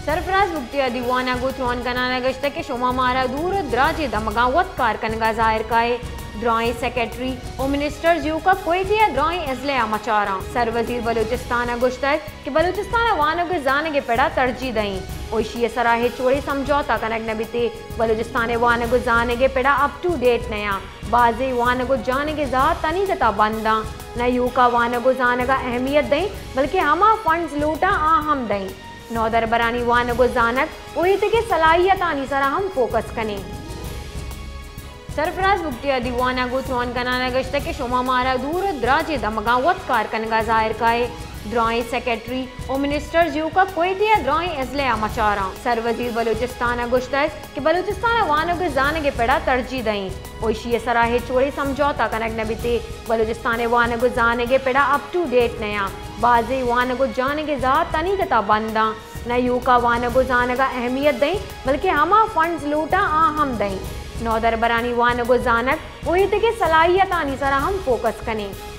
سرفراز بگٹی ءَ دیوان ءَ گوں تران کنان ءَ گشتگ کہ شما مارا دور ءُ دراجیں دمگاں وت کار کنگ ءَ ظاہر کائے۔ درائیں سیکرٹری ءُ منسٹرز ایوک ءَ کوئٹہ ءَ درائیں ازلہ ءَ مچاراں۔ سر وزیر بلوچستان ءَ گشتگ کہ بلوچستان ءَ وانگ ءُ زانگ ءِ پڑ ءَ ترجیح دئیں ءُ ایشی ءِ سرا ہچ وڑیں سمجھوتہ کنگ نہ بیت۔ بلوچستان ءِ وانگ ءُ زانگ ءِ پڑ ءَ اپ ٹو ڈیٹ نیاں۔ بازیں وانگ ءُ زانگ ءِ زاہ تنیگت ءَ بند آں۔ نہ ایوک ءَ وانگ ءُ زانگ ءَ اہمیت دئیں، بلکہ ہما فنڈز لوٹاں آ ہم دئیں۔ نودربرانی وانگ ءُ زانگ ءُ ایدگہ صلاحیتانی سرا ہم فوکس کنیں۔ سرفراز بگٹی ءَ دیوان ءَ گوں تران کنان ءَ گشتگ کہ شما مارا دور ءُ دراجیں دمگاں وت کار کنگ ءَ ظاہر کائے۔ درائیں سیکرٹری ءُ منسٹرز ایوک ءَ کوئٹہ ءَ درائیں ازلہ ءَ مچاراں۔ سر وزیر بلوچستان ءَ گشتگ کہ بلوچستان ءَ وانگ ءُ زانگ ءِ پڑ ءَ ترجیح دئیں ءُ ایشی ءِ سرا ہچ وڑیں سمجھوتہ کنگ نہ بیت۔ بلوچستان ءِ وانگ ءُ زانگ ءِ پڑ ءَ اپ ٹو ڈیٹ نیاں۔ بازیں وانگ ءُ زانگ ءِ زاہ تنیگت ءَ بند آں۔ نہ ایوک ءَ وانگ ءُ زانگ ءَ اہمیت دئیں، بلکہ ہما فنڈز لوٹاں آ ہم دئیں۔ نودربرانی وانگ ءُ زانگ ءُ ایدگہ صلاحیتانی سرا ہم فوکس کنیں۔